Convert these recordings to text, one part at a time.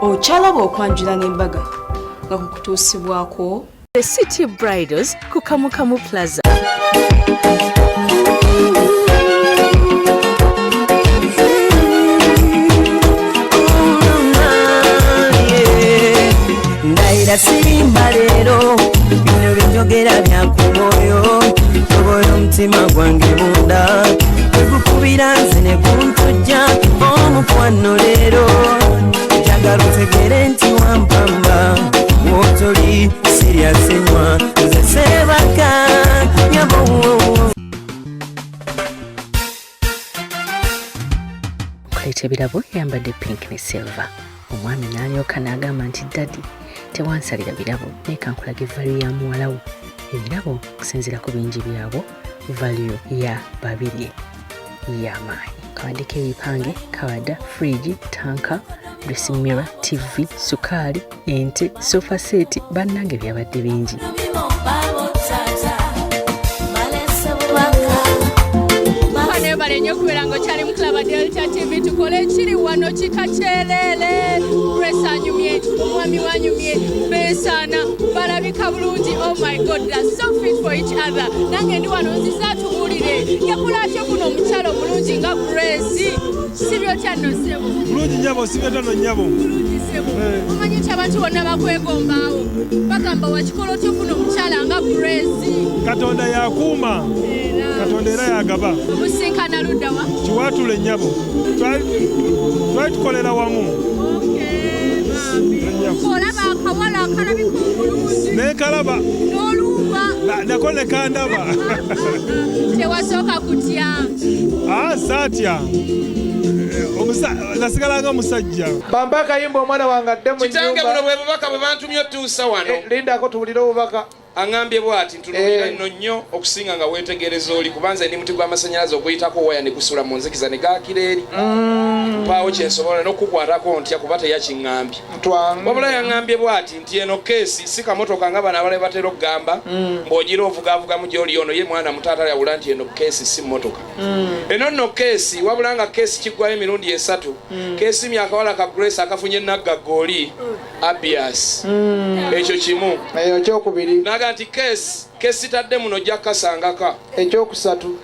Okyalaba okwanjula n'embaga nga kukutuusibwako The City Bridals ku Kamukamu Plaza. Ndayira sirimba leero, bino byenjogera bya ku mwoyo. Tobola omutima gwange munda tegukubira nze ne guntujja omukwano. Leero njagala otegere nti wampamba, wotoli sirya sinywa, nze sebaka nyabo. Okuleeta ebirabo yayambadde pink ne silver. Omwami n'alyoka n'agamba nti, "Daddy, tewansalira birabo, naye kankulage value ya muwala wo." Ebirabo okusinziira ku bingi byabwo, value ya Babirye y'amaanyi. Kabaddeko ebipange, kabadda fridge, tanka, dressing mirror, TV, sukaali, ente, sofa set. Bannange, byabadde bingi. Nebale nnyo okubeera nga okyali mu Club Delta TV. Tukole ekiri wano kika kyerere. Grace anyumye, omwami wanyumye, beesaana, balabika bulungi. Oh my God, they're so fit for each other. Nange ndi wano nziza tubuulire yakula atya kuno omukyalo omulungi nga Grace. Sibyo tyanno, ssebo? Bulungi nnyabo, sibyo tano nnyabo? Bulungi, ssebo. Omanyi nti abantu bonna bakwegombaawo, bagamba wakikola otya ofuna omukyala nga Grace? Katonda yakuuma, Katonda era yagaba. Omusinkana luddawa? Kiwaatule nnyabo, twali tukolera wamu. Olaba akawala akalabika obulungi. Nekalaba. N'oluuba. Nako ne kandaba. Tewasooka kutya? Ah, saatya. Nasigala nga musajja. Bamba akayimba, omwana wange adde mu Kitange, buno nnyumba. bwe bubaka bwe bantumye otuusa wano. Eh, lindako tuwulire obubaka. Aŋŋambye bw'ati, ntunuulira Eh. nno nnyo okusinga nga weetegereza oli, kubanza ndi muti gw'amasannyalaze oguyitako waya ne gusula mu nzikiza ne gaakira eri. Mpaawo kyensobola n'okukukwatako ntya kuba teyakiŋŋambye. Wabula yaŋŋambye bw'ati nti eno keesi si kamotoka nga bano abalala batera okugamba ng'ogira ovugaavugamu gy'oli. Ono ye mwana muto atayawula nti eno keesi si mmotoka. Eno nno keesi, wabula nga keesi kiggwayo emirundi 3. Keesimye akawala ka Grace akafunye naggagga oli Abias, ekyo kimu. Eyo ekyokubiri. Naga nti keesi kesitadde muno ojja kukasangaka. Ekyokusatu.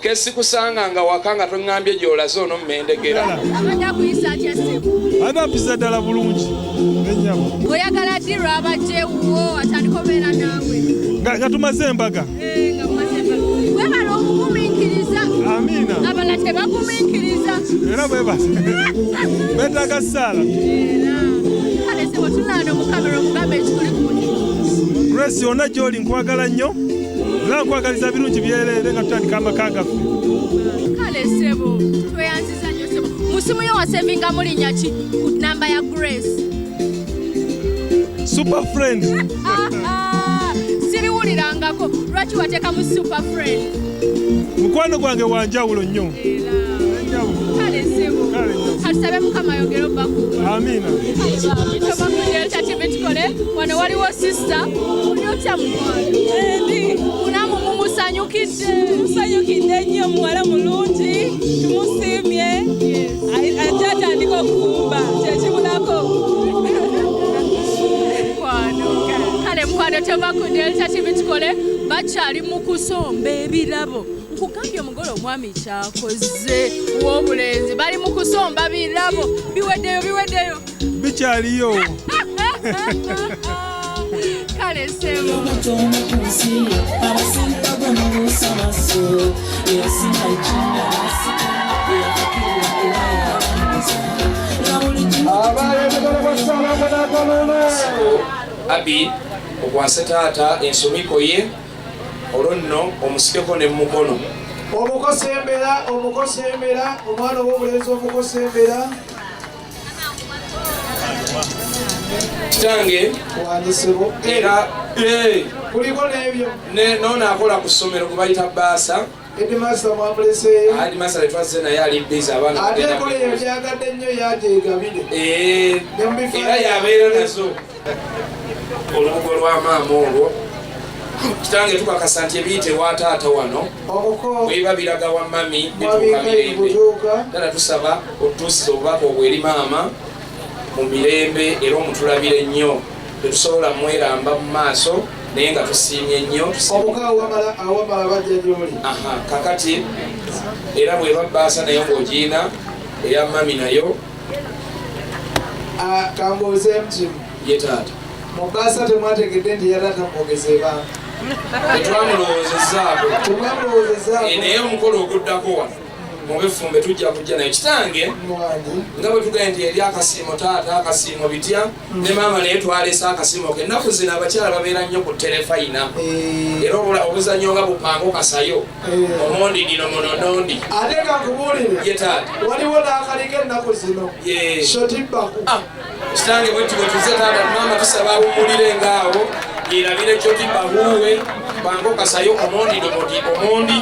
Kesikusanga nga waka nga toŋŋambye gy'olaze ono mmendegera. Abadde akuyisa atya, ssebo? Ate ampisa ddala bulungi ennyabo. Oyagala ddi lwabajja ewuwo atandika obeera naawe? Nga tumaze embaga. Eh, nga mumaze embaga. Webala okugumiikiriza. Amiina. Abalala tebagumiikiriza. Era bwebasa beetaaga ssaala. Kale sebo, tunaano mu kamera omugambe ekikuli ku mutima. Grace, yonna gy'oli nkwagala nnyo era nkwagaliza birungi byereere nga tutandika amaka gaffe. Kale sebo, tweyanziza nnyo sebo. Mu simu yo wasevingamu linnya ki ku namba ya Grace? Super friend. Siriwulirangako. Lwaki wateekamu super friend? Mukwano gwange wanjawulo nnyo. Kale sebo. Kale nnyo. Katusabe Mukama ayongere obbakuuma. Amiina. Tova ku Delta TV tukole. Wano waliwo sister. Oli otya, mukwano? Munamu mumusanyukidde? Tumusanyukidde nnyo, muwala mulungi, tumusiimye. Ajja atandika okufumba kyekibulako. Mukwano, kale mukwano, tova ku Delta TV tukole. Bakyali mu kusomba ebirabo. Nkugambye omugole omwami kyakoze w'obulenzi, bali mu kusomba birabo. Biweddeyo, biweddeyo? Bikyaliyo. Kale sebo. Abasinga eyasinga ekinga Abaale n'akalulu. Abi, okwase taata ensumiko ye, olwo nno omusikeko ne mukono. Omukosembera, omukosembera, omwana ow'obulenzi omukosembera. Kitange. Wandisebo. Era Kuliko n'ebyo. Noono akola ku ssomero gwe bayita baasa. Headmaster mwamuleseeyo? Headmaster tetwazze naye, ali busy, abaana Ate bagenda. enkola eyo gyagadde nnyo, yagyegabire. Era yabeera nazo olubugo lwa maama olwo. Kitange, tukakasa nti ebiyita ewa taata wano Omuko bwebiba biraga wa mami bituuka Mwabiika mirembe. Butuuka. Ddala tusaba otutuusiza obubaka obwo eri maama. Mu mirembe era omutulabire nnyo, tetusobola mweramba mu maaso, naye nga tusiimye nnyo. Obuka awamala awamala bajja gyoli. Aha, kakati era bweba bbaasa nayo ng'ogiina eya mami nayo. Ah, kambuuzeemu kimu. Ye taata. Mu bbaasa temwategedde nti yali atamwogeza ebanga? Tetwamulowoozezaako. Temwamulowoozezaako. Eh, naye omukolo oguddako wano mubefumbe tujja kujja naye kitange, nga bwe tugenda nti eri akasiimo taata akasiimo bitya ne maama, naye twalese akasiimo ke. Ennaku zino abakyala babeera nnyo ku terefayina era obuzannyo nga bupango kasayo omondi dino mononondi. Ate kankubuulire. Ye taata. Waliwo n'akaliko ennaku zino. Ye. Shotibbaku. Kitange, bwetti bwe tuze taata, maama tusaba awummulire ngaawo yerabire kyotibahuwe pango kasayo omondi domodi omondi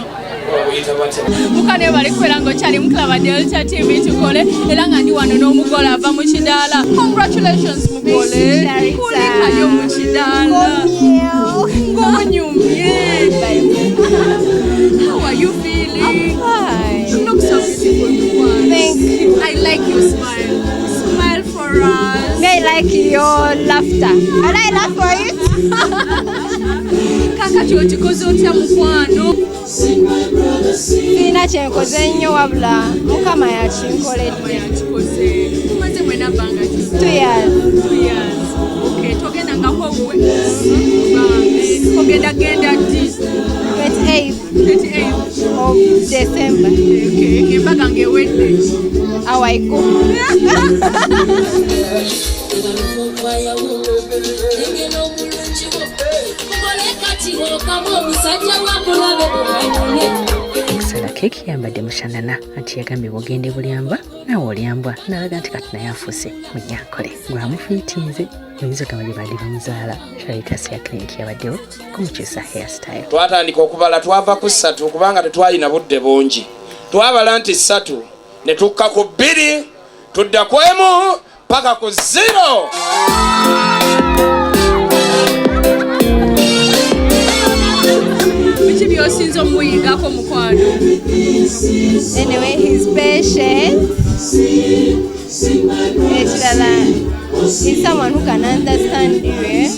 obuyita batya. Mukane bali kubeera ng'okyali mukulaba Delta TV tukole, era nga ndi wano n'omugole ava mu kidaala. Congratulations mugole, kulikayo mu kidaala ng'onyumye. How are you feeling? I'm fine. You look so beautiful, Mukwane. Thank you. I like your smile. Smile for us. May I like your laughter. And I laugh for it. Kakati okikoze otya mukwano? Sirina kyenkoze nnyo, wabula Mukama yakinkoledde. Yakikoze. Mumaze mwena bbanga ki? 2 years. 2 years. Okay, togendangako gwe? Bambi. Ogenda genda ddi? 28th. 28th of December. Okay, embaga ng'ewedde. Awaiko. Engeno omulungi wo mugole kati okamu omusajja wakulabe okanone. Okusala keeki yambadde mushanana, anti yagambye bwogende bulyamba naawe olyambwa, nalaga nti kati naye afuuse munyankole gwamufiitinze oyinza ogamba gye baali bamuzaala. Sharitas ya clinic yabaddewo kumukyusa hairstyle. Twatandika okubala, twava ku 3 kubanga tetwalina budde bungi. Twabala nti 3 ne tukka ku 2, tudda ku 1 paka ku 0. Biki byosinza omuyigako mukwano? Anyway, he's patient. Ekirala, he's someone who can understand you. Eh?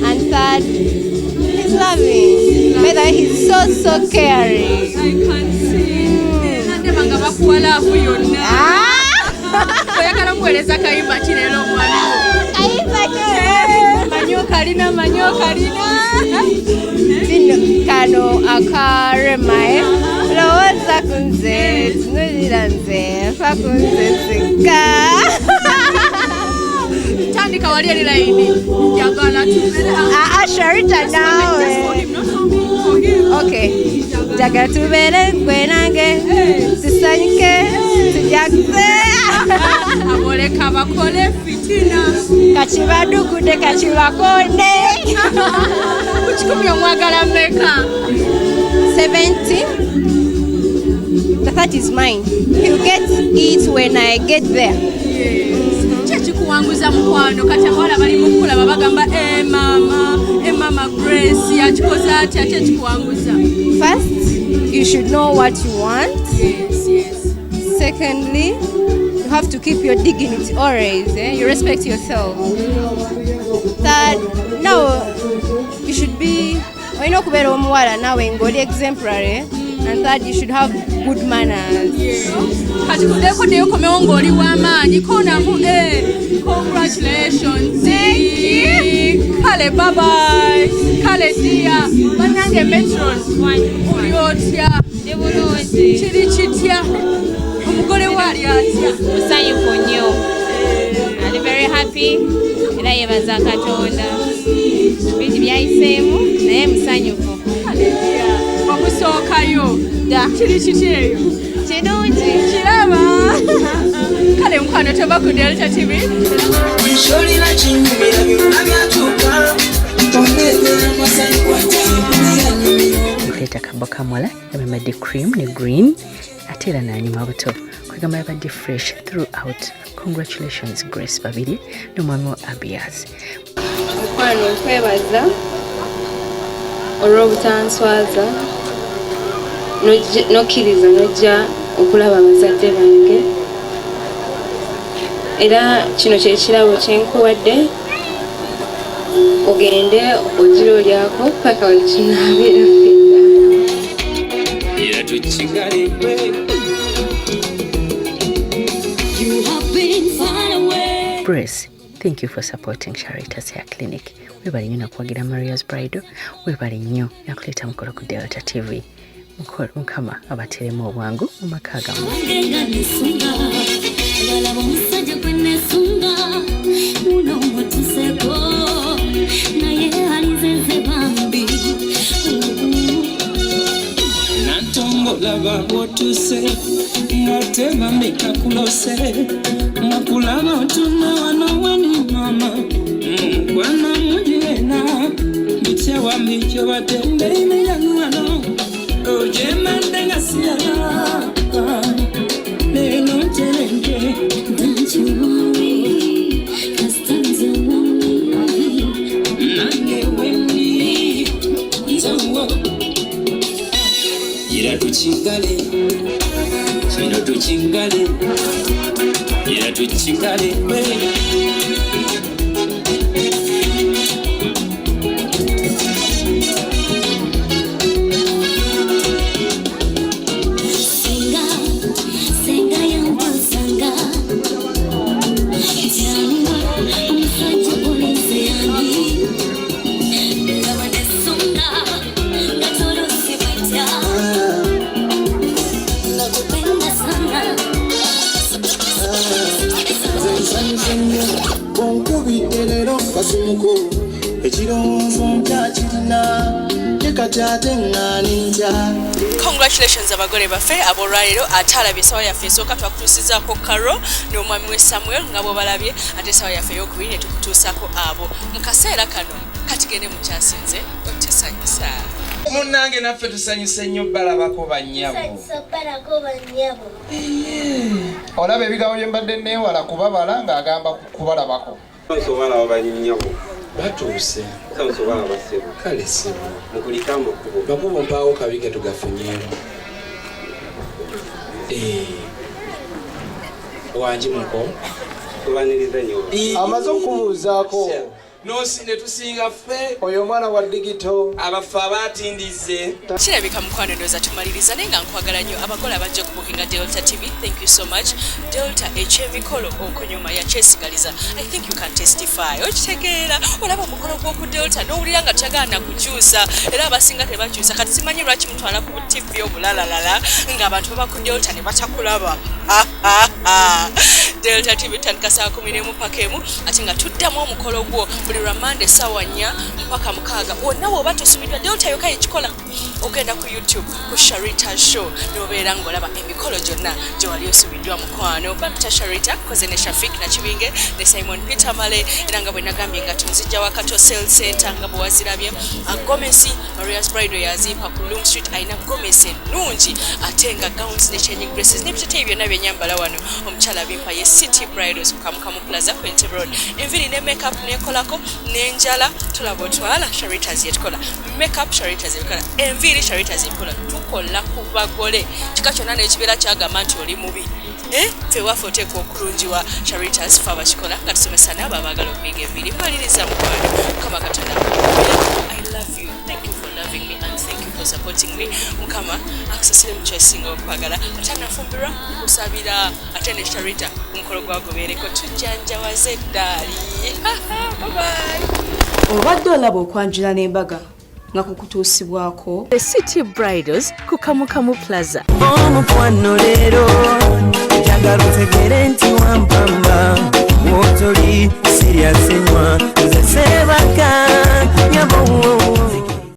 And third, he's loving. By the way, he's so, so caring. I can see. Nandeba nga bakuwa love yonna. Oyagala muweereza kayimba ki leero omwami wo? Kayimba ki? Manyi okalina, manyi okalina. Bino kano akarema, eh? Lowooza ku nze, tunulira nze, nfa ku nze nzekka. Tandika wali eri layini. Njagala tubeere. Ah, ah, Sharita naawe. Just for him, not for me, for him. Okay. Njagala tubeere gwe nange, tusanyuke, tujaguze. Aboleka bakole fitina. Kakibadugude, kakibakonde. Ku 100 omwagala mmeka? 70. The that is mine. He'll get it when I get there. Ki ekikuwanguza mukwano? Kati abawala bali mu kukulaba bagamba, e maama, e maama Grace yakikoze atya? Ki ekikuwanguza? First, you should know what you want. Yes. Secondly, you have to keep your dignity always. Eh? You respect yourself. Third, no, you should be olina okubeera omuwala naawe ng'oli exemplary. And third, you should have good manners. Kati kuddeko ddeyo komewo ng'oli w'amaanyi konamu. Eh, congratulations. Kale, bye. Kale dear, bannange, metron oli otya? Ndi bulungi. Kiri kitya? Omugole we ali atya? Musanyufu nnyo, ali very happy era yebaza Katonda. Bingi byayiseemu naye musanyufu. Kale dear, wamusookayo. Dda. Kiri kiti eyo? Kirungi. Kiraba. Kale mukwano, tova ku Delta TV. Kyolina kinyumira, byonna byatuuka ondeetera amasanyu kwatayanyumira. Nkuleeta kabo kamuwala yabambadde cream ne green, ate era n'anyuma buto, kwegamba yabadde fresh throughout. Congratulations Grace Babiri n'omwami wa Abias. Mukwano, nkwebaza olw'obutanswaza, n'okkiriza n'ojja okulaba abazadde bange. Era kino kye kirabo kye nkuwadde ogende ogira olyako paka wekinaabira ffenna. Era tukigale. You have been far away. Grace, thank you for supporting Sharita's Hair Clinic. Webale nnyo nakuwagira Maria's Bridal, webale nnyo nakuleeta mukolo ku Delta TV. Mukama abateremu obwangu mu maka gammwe. Wange nga nesunga balaba omusajja gwe nesunga muno mutuseko naye alizeze bambi. Nantongo laba bwotuse ngate bameka kulose ngakulaba otuna wano wani mama mukwana mujena bitya wamikyo batende wano ojemande nga siyala lelo nterenge. Don't you worry, 'cause times are worry. Nange wendi nzawo era tukigale kino tukigale era tukigale. Senga, senga yampasanga jangu omusajja olinze ani laba nesunga nga tolosibwetya nakupenda sana. Nze nsanyuse nnyo onkubidde leero kasimuko ekirowoozo nkyakirina ye kati ate ŋŋaani ntya. Congratulations abagole baffe ab'olwaleero. Ate alabye essaawa yaffe esooka twakutuusizaako Caro n'omwami we Samuel nga bw'obalabye, ate essaawa yaffe ey'okubiri ne tukutuusaako abo mu kaseera kano katigende mukyasinze otusanyusa. Munnange naffe tusanyuse nnyo balabako bannyabo. Olaba ebigambo bye mbadde neewala kubabala ng'agamba kubalabako. Nsobola bannyabo. Batuuse. Nsobola bassebo. Kale ssebo. Mukulike amakubo. Makubo mpaawo kabi ke tugafunyeemu. Wangi muko. Tubaniriza nnyo. Amaze okubuuzaako. Ne tusinga ffe. Oyo omwana wa digito. Abaffe abatindize. Kirabika mukwano ndowooza tumaliriza naye nga nkwagala nnyo abagole abajja okubukinga Delta TV. Thank you so much. Delta ekyemikolo okunyuma yakyesigaliza. I think you can testify. Okitegeera olaba omukolo gw'oku Delta n'owulira nga toyagala nakukyusa era abasinga tebakyusa. Kati simanyi lwaki mutwala ku TV obulalalala ng'abantu baba ku Delta ne batakulaba. Delta TV tutandika saa 11 mpaka 1 ate nga tuddamu omukolo gwo buli lwa Mande ssaawa 4 mpaka 6. Wonna bw'oba tosumiddwa Delta yokka yekikola. Ogenda ku YouTube ku Sharita Show n'obeera ng'olaba emikolo gyonna gye wali osubiddwa mukwano. Bampita Sharita koze ne Shafik Nakibinge ne Simon Peter Male era nga bwe nagambye nga tunzijja Wakato Sales Center nga bwe wazirabye. Gomesi Maria's Bridal yazimpa ku Loom Street alina gomesi ennungi ate nga gowns ne changing dresses n'ebiteteeyi byonna bye nyambala wano omukyala bimpa ye City Bridals ku Kamukamu Plaza ku Entebbe Road. Enviiri ne makeup nekolako n'enjala tulaba otwala Sharitas yetukola makeup, Sharitas ebikola enviiri, Sharitas ebikola. Tukola ku bagole kika kyonna n'ekibeera kyagamba nti oli mubi ffe waffe oteekwa okulungiwa. Sharitas fe abakikola nga tusomesa n'abo abaagala okuyiga enviiri. Mmaliriza mukwano, Mukama Katonda akukumire. I love you, thank you for loving me and thank you for supporting me. Mukama akusasire mu kyosinga okwagala. Ate anafumbirwa kusabira ate ne Sharita omukolo gwagobeereko tujjanjawaze eddaali. Bye. Obadde olaba okwanjula n'embaga nga kukutuusibwako The City Bridals ku Kamukamu Plaza. Omukwano leero njagala otegere nti wampamba.